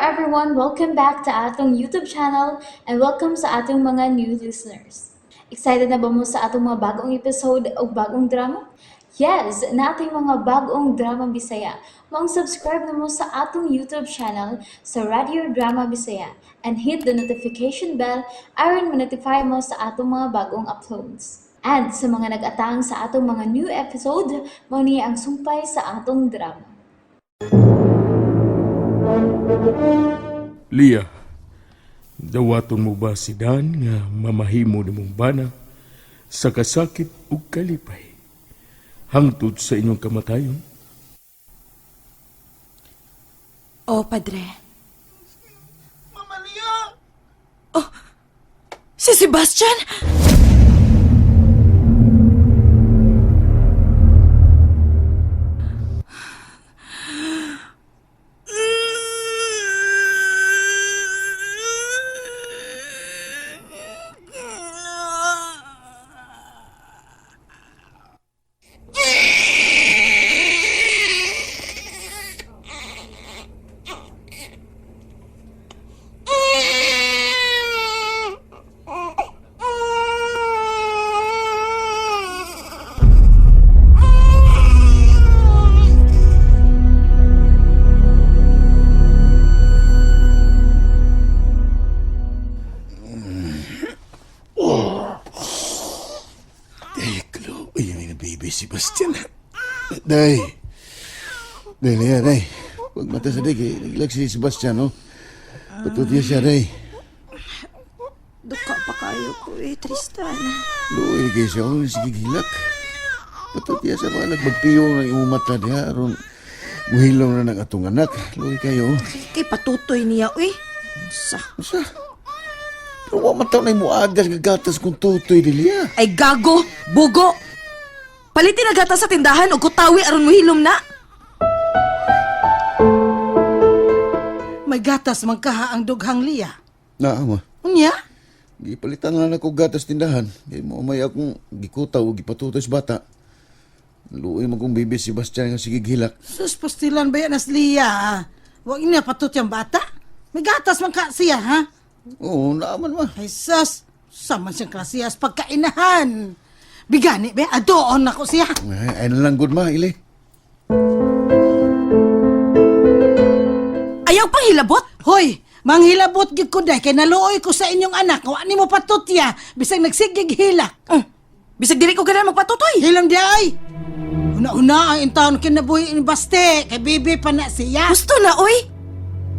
everyone! Welcome back to atong YouTube channel and welcome sa atong mga new listeners. Excited na ba mo sa atong mga bagong episode o bagong drama? Yes, nating mga bagong drama Bisaya. Maong subscribe na mo sa atong YouTube channel sa Radio Drama Bisaya and hit the notification bell aron ma-notify mo sa atong mga bagong uploads. And sa mga nag-atang sa atong mga new episode, mao ni ang sumpay sa atong drama. Lia, dawaton mo ba si Dan nga mamahimo nimong bana sa kasakit ug kalipay hangtod sa inyong kamatayon? Oh, padre. Mama Lia! Oh, si Sebastian? Ay, kalo. Ay, yung baby Sebastian. Day. Day, Lea, day. Pag mata sa day, kay naglag si Sebastian, no? Patuti siya, day. Duka pa kayo ko eh, Tristan. Luoy kay siya, oh, sige gilak. Patuti siya mga nagmagpiyo ng imong mata diha, aron muhilaw na ng atong anak. Luoy kayo. Kay patutoy niya, uy. Sa. Usa. Pero wa man taon na imo agas gagatas kung tutoy, Delia. Ay gago, bugo. Palitin na gata sa tindahan o kutawi aron muhilom na. May gatas man kaha ang dughang Lia. Naa, ma. Unya? Gipalitan na lang ako gatas tindahan. Kay mo may akong gikutaw o gipatutoy sa bata. Luoy man kong baby Sebastian nga sige gilak. Sus, pastilan ba yan as Lia? Ah? Huwag niya patut yung bata. May gatas man ka siya, ha? Oo, naaman ma. Ay, sus, saman siyang klasiyas pagkainahan. Bigani ba? Adoon ako siya. Ay, ay na lang good ma, ili. Ayaw pang hilabot. Hoy, manghilabot gid ko day kay naluoy ko sa inyong anak. Wa nimo patutya bisag nagsigig hilak. Bisag dili ko ganahan magpatutoy. Hilam di ay. Una-una ang intawon kinabuhi ni Baste kay bibi pa na siya. Gusto na, uy.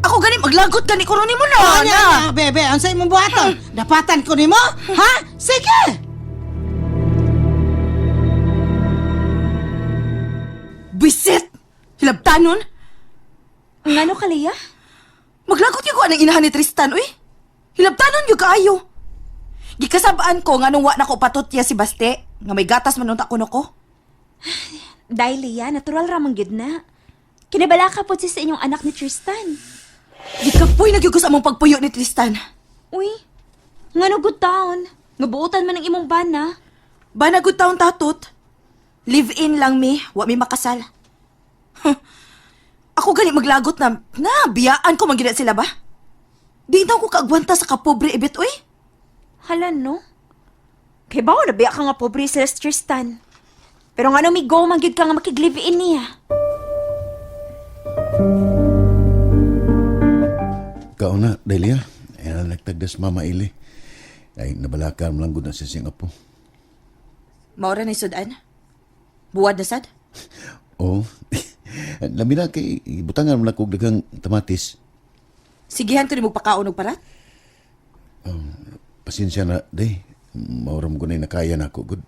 Ako gani maglagot gani ko nimo na. Ano na, bebe, ang sa imong buhaton? Dapatan ko nimo? Ha? Sige. Bisit. Hilabtanon. Ngano ka, Leah? Maglagot gyud ko anang inahan ni Tristan, uy. Hilabtanon gyud kaayo. Gikasabaan ko nganong wa na ko patutya si Baste, nga may gatas man unta kuno ko. Dahil Leah, natural ramang gyud na. Kinabala ka po sa inyong anak ni Tristan. Gikapoy na gyud ko sa among pagpuyo ni Tristan. Uy, ngano good taon? Ngabuotan man ang imong bana. Bana gud taon tatot. Live in lang mi, wa mi makasal. Huh. Ako gani maglagot na, na biyaan ko man gyud na sila ba? Di na ko kaagwanta sa kapobre ibit uy. Hala no? Kay bawo na biya ka nga pobre sila si Tristan. Pero ngano mi go man gyud ka nga makig-live in niya. Kao na, Delia. Ay na nagtagdas mama ili. Ay nabalakan mo lang gud na sa siyang apo. Maura na sudan. Buwad na sad. Oo. Lami na kay ibutangan mo lang kog daghang tamatis. Sigihan to ni pakaon og parat. Pasensya na, day. Mauram ko na yung nakaya na ako. Good.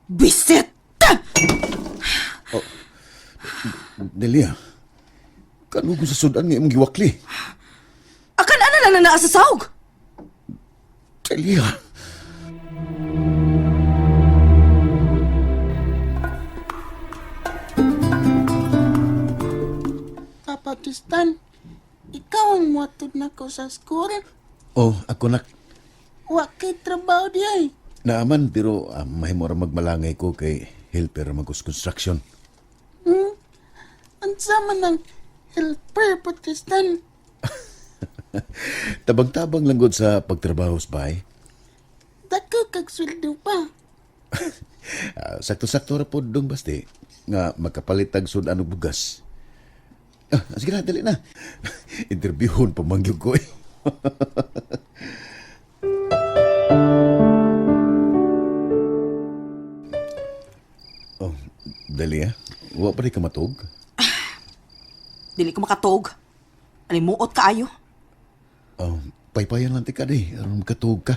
Bisit! Delia, kano ko sa sudan nga imong giwakli? Akan ana lang na naa sa sahog. Delia. Papa Tristan, ikaw ang muatod na ko sa school. Oh, ako nak. Wa kay trabaho di ay. Naaman, pero mahimo ra magmalangay ko kay helper mag construction. Unsa man ang helper pa Tristan? Tabang-tabang lang gud sa pagtrabaho sa bahay. Dako kag sweldo pa. Ah, sakto-sakto ra pod dong Basti nga makapalitag sud-an og bugas. Ah, sige na, dali na. Interviewon pa man gyud ko eh. Oh, dali ah. Wa pa rin ka matug? Dili ko makatog. Alimuot kaayo. Oh, paypayan lang ti ka di. Aron makatug ka.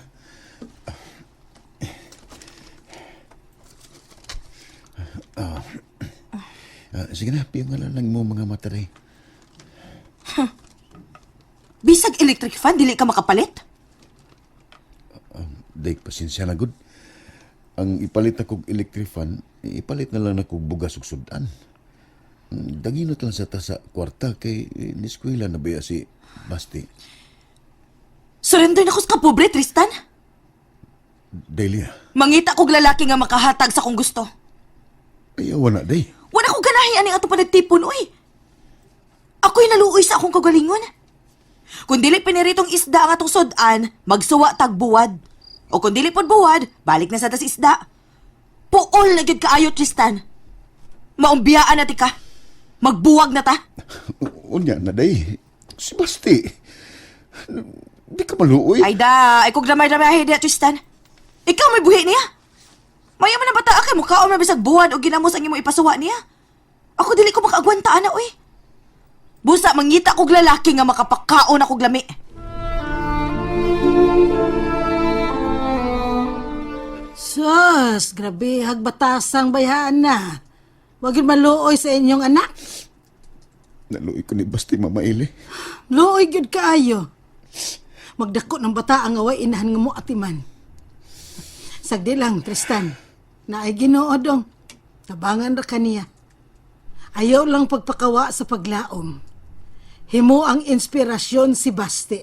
Ah, ah, sige na, piyong nga lang mo mga mata day. Bisag electric fan, dili ka makapalit. Day, pasensya na gud. Ang ipalit na kog electric fan, ipalit na lang na kog bugas ug sudan. Daginot lang sa ta sa kwarta kay niskwela na ba si Basti. Surrender na ko sa kapobre, Tristan. Delia, Mangita kog lalaki nga makahatag sa kong gusto. ayaw na day. Wala ko ganahi aning ato panagtipon, uy. Ako'y naluoy sa akong kagalingon. Kung dili piniritong isda ang atong sudan, magsuwa tag buwad. O kung dili pod buwad, balik na sa tas isda. Puol na gyud kaayo, Tristan. Maumbiyaan na ti ka. Magbuwag na ta. Unya na day. Si Basti. Di ka maluoy. Ay da, ay kog damay-damay diha, Tristan. Ikaw may buhi niya. Maya man ang bata kay mukhaon man bisag buwan o ginamos ang imo ipasuwa niya. Ako dili ko makaagwanta ana oy. Busa mangita kog lalaki nga makapakaon akog lami. Sus, grabe, hagbatasang bayaan na. Wag yun maluoy sa inyong anak. Naluoy ko ni Basti, Mama Ili. Luoy gyud kaayo. Magdako ng bata ang away inahan nga mo atiman. Sagdi lang, Tristan. Naay Ginoo dong. Tabangan ra kaniya. Ayaw lang pagpakawa sa paglaom. Himo ang inspirasyon si Basti.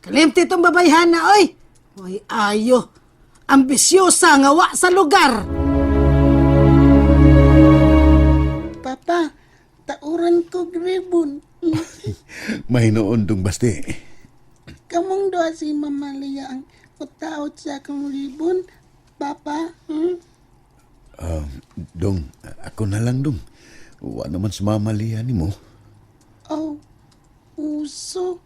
Kalimti itong babayhana, oy! Oy, ayo. Ambisyosa nga wa sa lugar. Papa, tauran ko ribbon. Mahinoon dong Basti. Kamong doa si Mama Lea ang mutaot sa akong ribbon, Papa. Hmm? Ah, dong, ako na lang dong. Wa naman sa Mama Lia ni mo. Oh, uso.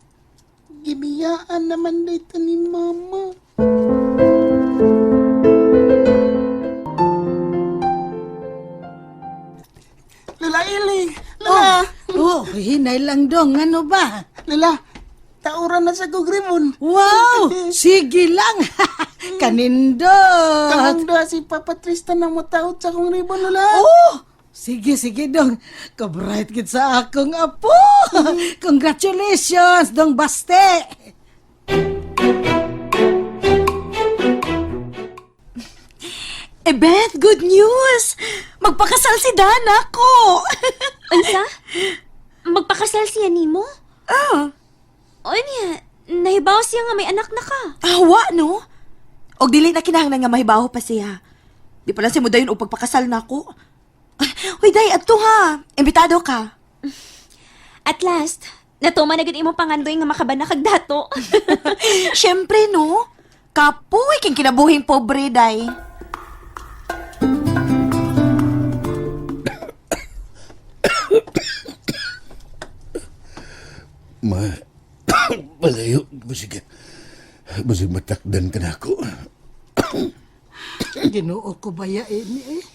Gibiyaan naman dito ni Mama. Lala Ili! Lala! Oh, hinay lang dong. Ano ba? Lala! Tauran na sa kog ribbon. Wow! Sige lang! Kanindot! Kamong doa si Papa Tristan ang mutaot sa akong ribbon, Lala. Oh! Sige, sige, dong. Kabright gid sa akong apo. Congratulations, dong Baste. Eh Beth, good news! Magpakasal si Dan ako. Unsa? Magpakasal siya nimo? Ah, Unya, nahibaw siya nga may anak na ka. awa no? Og dili na kinahanglan nga mahibaw pa siya. Di pala siya mo dayon og pagpakasal nako. Uy, day, adto ha. Imbitado ka. At last, natuman na gud imong pangandoy nga makabanak kag dato. Siyempre, no? Kapuy king kinabuhing pobre, day. Ma, palayo. Basig, basig matakdan ka na ako. Ginoo ko baya ini eh.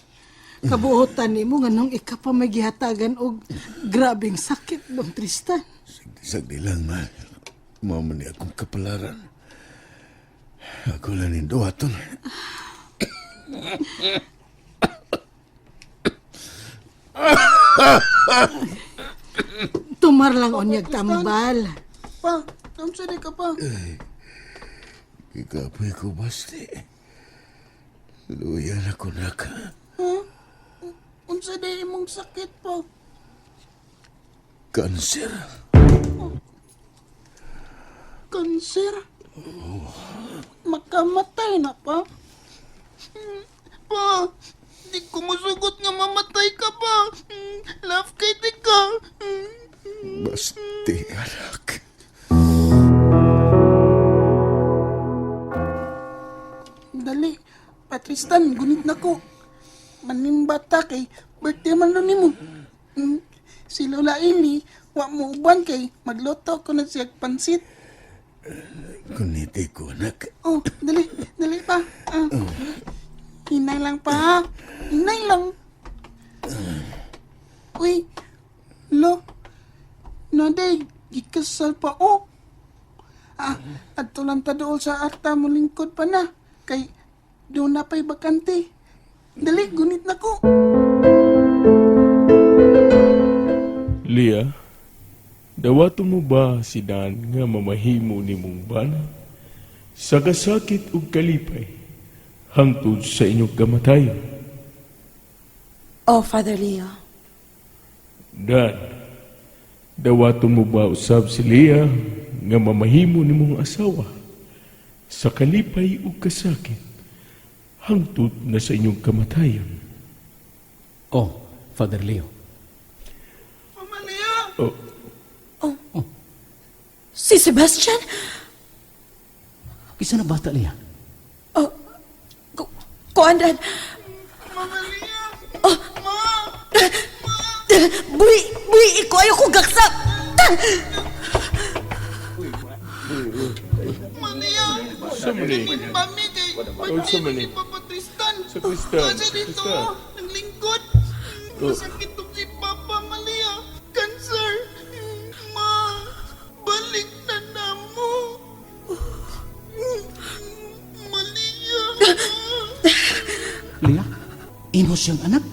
Kabuotan nimo nganong ika pa may gihatagan og grabeng sakit, dong Tristan. Sagdi lang, ma. Mao man ni akong kapalaran. Ako lang ning duhaton. Tumar lang unyag tambal. Pa, kamsa di ka pa. Ikapoy ko, Basti. Luyan ako na ka. Huh? Unsa di imong sakit pa? Cancer. Kanser? Makamatay na pa? Pa, di ko musugot nga mamatay ka pa. Love kay di ka. Basti, anak. Tristan, gunit na ko. Manimbata kay birthday man ron nimo. Si Lola Eli, wa mo uban kay magluto ko na siya pansit. Kuniti ko, anak. Oh, dali, dali pa. Ah. Hinay lang pa, ha? Hinay lang. Uy, lo, naday, gikasal pa, oh. Ah, adto lang ta dool sa arta mo lingkod pa na. Kay, doon na pa'y bakante. Dali, gunit na ko. Lia, dawaton mo ba si Dan nga mamahimo nimong bana? Sa kasakit ug kalipay, hangtod sa inyong kamatayon. Oh, Father Leo. Dan, dawaton mo ba usab si Lia nga mamahimo nimong asawa? Sa kalipay ug kasakit, hangtod na sa inyong kamatayon. Oh, Father Leo. Mama Lea! Oh, Si Sebastian? Isa na bata, Lea. Oh, kuan Dan. Mama Lea! Oh. Ma! Buhi, buhi, iko ayaw ko gaksa. Mama Lea! Sa mali. Mami kay Oh, sa mali. ni Papa Tristan. Sa Tristan, Kasi dito, Tristan. oh, naglingkod. Masakit tong si Papa Malia. Cancer. Ma, balik na na mo. Malia. Lea, imo siyang anak.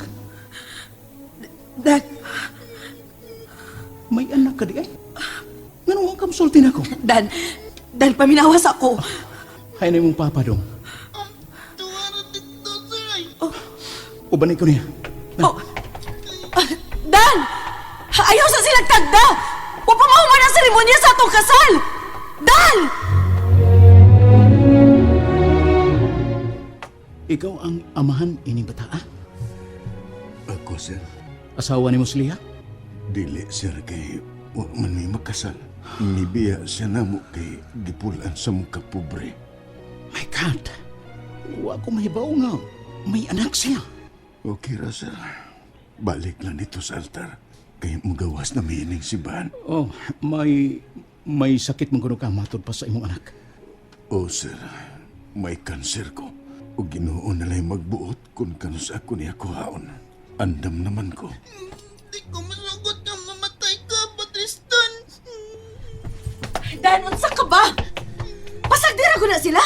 Dan, May anak ka di ay. Ngano ang kamsulti na ko? Dan, Dan, paminawas ako. Hay na imong papa dong. Tuwara dito, sir. Uban ko niya. Oh. Ah, Dan! Ayaw sa silang tagda! Wa pa mahuman ang seremonya sa atong kasal! Dan! Ikaw ang amahan ining bata, ah? Ako, sir. Asawa ni mo si Lea? Dili, sir, kay wa man mi makasal. Nibiya siya namo kay gipulan sa mong kapobre. My God! Wa ko mahibaw nga. May anak siya. Okay ra, sir. Balik lang dito sa altar. Kay mugawas na miining simbahan. Oh, may sakit mong kuno ka matod pa sa imong anak. Oh, sir. May kanser ko. O Ginoo na lang magbuot kung kanus ako niya kuhaon. Andam naman ko. Di ko masugot nga mamatay ka, Tristan. Dan, unsa ka ba? Pasagdira ko na sila!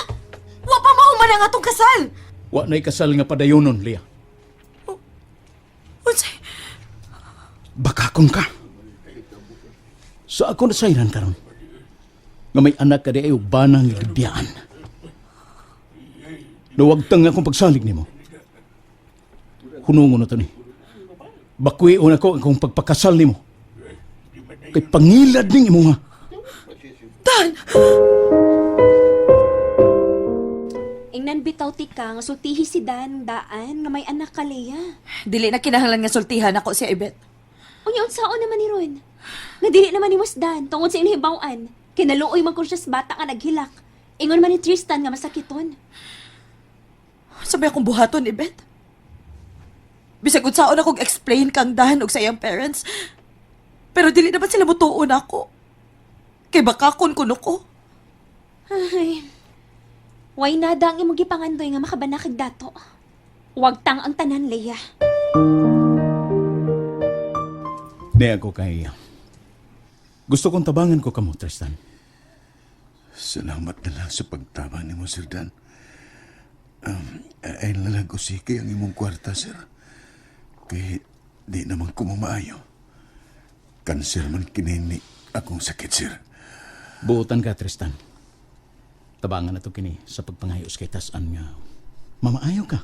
Wa pa mahuman ang atong kasal! Wa na'y kasal nga padayonon, Lea. Unsay? Bakakon ka. Sa ako nasayran karon. Nga may anak ka di ay ubanang gibiyaan. Nawagtang akong pagsalig nimo. Hunungon na to ni. Bakwion ako akong pagpakasal nimo. Kay pangilad ning imuha. Dan! Ingnan bitaw ti ka nga sultihi si Dan daan nga may anak ka Lea. Dili na kinahanglan nga sultihan ako siya, Ibet. Unya unsaon naman ni Ron? Nga dili naman ni Dan tungod sa inihibaw-an. Kinaluoy man kun siya sa bata nga naghilak. Ingon man ni Tristan nga masakiton. Sabi akong buhaton, Ibet. Bisag unsaon akong explain kang Dan og sa iyang parents. Pero dili naman sila mutuon ako. Kay baka kun kuno ko. Ay. Way nada ang imong gipangandoy nga makabanakig dato. Wag tang ang tanan, Leia. Di ako kay... Gusto kong tabangan ko kamo, Tristan. Salamat na lang sa pagtaba ni mo, Sir Dan. Ay lalag usiki ang imong kwarta, sir. Kay di naman kumamaayo. Kanser man kinini akong sakit, sir. Buotan ka, Tristan. Tabangan na to kini sa pagpangayos kay tasan nga. Mamaayo ka.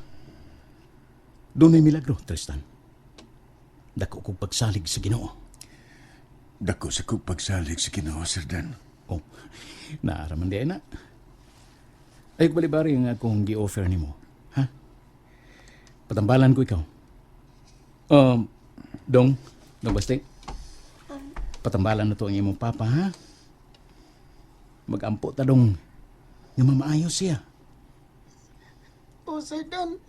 Doon ay milagro, Tristan. Dako kong pagsalig sa Ginoo. Dako sa kong pagsalig sa Ginoo, Sir Dan. Oh, naaraman di ay na. Ay, balibari nga akong gi-offer nimo. Ha? Patambalan ko ikaw. Dong, Dong Basti. Patambalan na to ang imong papa, ha? Magampo ta dong. Nga mamaayo siya. O, Oh, Sir Dan.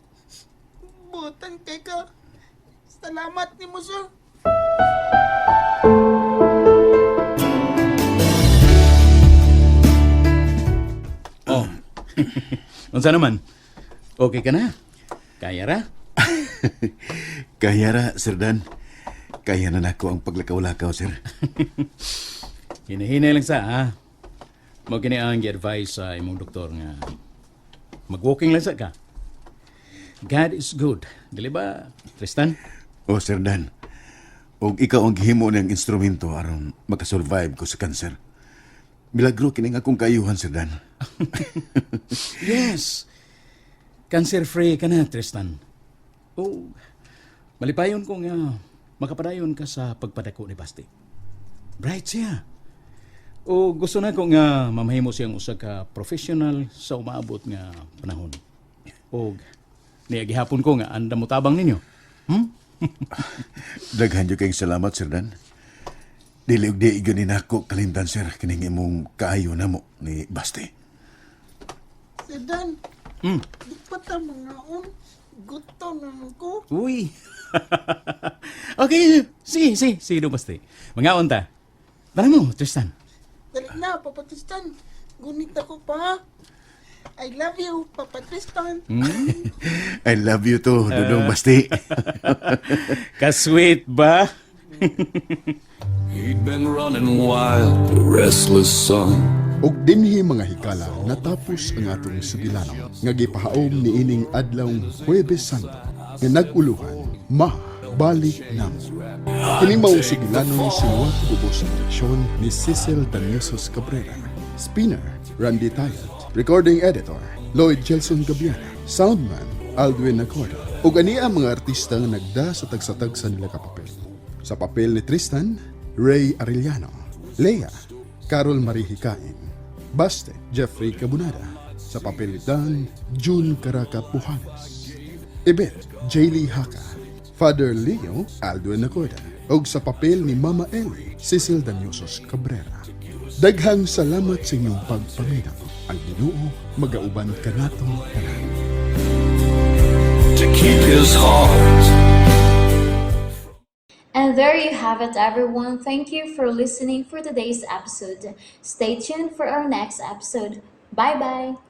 Butan kay ka. Salamat nimo, sir. Oh. Unsa naman? Okay ka na? Kaya ra? Kaya ra, Sir Dan. Kaya na nako ang paglakaw-lakaw, sir. Hinahinay lang sa, ha? Mo kini ang gi-advise sa imong doktor nga mag-walking lang sa ka. God is good. Dili ba, Tristan? Oh, Sir Dan. Og ikaw ang gihimo niyang instrumento aron makasurvive ko sa cancer. Milagro kining akong kaayuhan, Sir Dan. Yes. Cancer-free ka na, Tristan. Oh, malipayon ko nga makapadayon ka sa pagpadako ni Basti. Bright siya. O gusto na ko nga mamahimo siyang usa ka professional sa umaabot nga panahon. Og niya gihapon ko nga andam mo tabang ninyo. Daghan jud kayong salamat, Sir Dan. Dili og di gyud ni nako kalimtan, sir, kining imong kaayo namo ni Basti. Sir Dan, di pa ta mangaon. Gutom na ko. Uy. Okay, sige, sige, sige do Basti. Mangaon ta. Tara mo, Tristan. Dali na, Papa Tristan. Gunit ako pa. Ha? I love you, Papa Tristan. I love you too, Dudong Basti. Ka-sweet ba? He'd been running wild, the restless son. Og dinhi mga hikala natapos ang atong sugilanon nga gipahaom niining adlawng Huwebes Santo nga nag-uluhan ma balik namo. Kini mao sugilanon sinuwat ubos sa direksyon ni Cecil Daniosos Cabrera. Spinner Randy Tayat, Recording Editor Lloyd Jelson Gabiana, Soundman Aldwin Acorda. Ug ani ang mga artista nga nagda sa tagsa-tagsa nila ka papel. Sa papel ni Tristan, Ray Arellano, Lea, Carol Marie Hikain, Baste, Jeffrey Cabunada. Sa papel ni Dan, June Caraca Pujanes. Ibet, Jaylee Haka. Father Leo, Aldwin Acorda. Og sa papel ni Mama Ellie, Cecil Danyosos Cabrera. Daghang salamat sa inyong pagpaminaw. Ang Ginoo magauban kanato tanan. To keep his heart. And there you have it, everyone. Thank you for listening for today's episode. Stay tuned for our next episode. Bye bye.